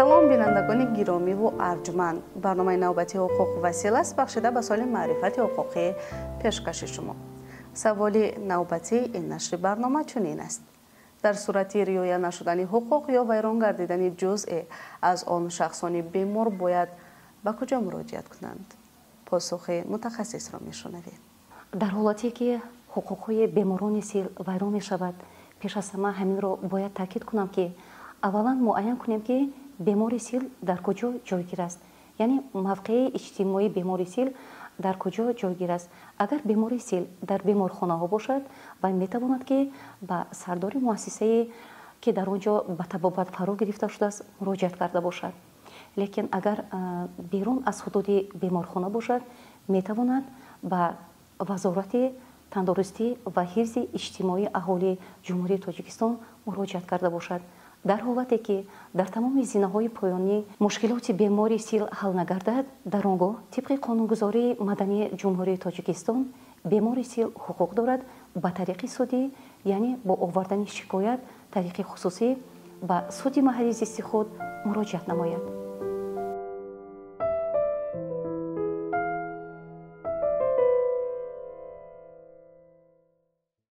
Салом, бинандагони гиромиву арҷманд. Барномаи навбатии «Ҳуқуқ ва сил» аст, бахшида ба соли маърифати ҳуқуқӣ пешкаши шумо. Саволи навбатии ин нашри барнома чунин аст: дар сурати риоя нашудани ҳуқуқ ё вайрон гардидани ҷузъе аз он шахсони бемор бояд ба куҷо муроҷиат кунанд? Посухи мутахассисро мешунавед. Дар ҳолате ки ҳуқуқҳои беморони сил вайрон мешавад, пеш аз ҳама ҳаминро бояд таъкид кунам, ки аввалан муайян кунем, ки бемори сил дар куҷо ҷойгир аст, яъне мавқеи иҷтимоии бемори сил дар куҷо ҷойгир аст. Агар бемори сил дар беморхонаҳо бошад, вай метавонад, ки ба сардори муассисае, ки дар он ҷо ба табобат фаро гирифта шудааст, муроҷиат карда бошад. Лекин агар берун аз ҳудуди беморхона бошад, метавонад ба Вазорати тандурустӣ ва ҳифзи иҷтимоии аҳолии Ҷумҳурии Тоҷикистон муроҷиат карда бошад. Дар ҳолате ки дар тамоми зинаҳои поёнӣ мушкилоти бемори сил ҳал нагардад, дар он гоҳ тибқи қонунгузории мадании Ҷумҳурии Тоҷикистон бемори сил ҳуқуқ дорад ба тариқи судӣ, яъне бо овардани шикоят тариқи хусусӣ, ба суди маҳалли зисти худ муроҷиат намояд.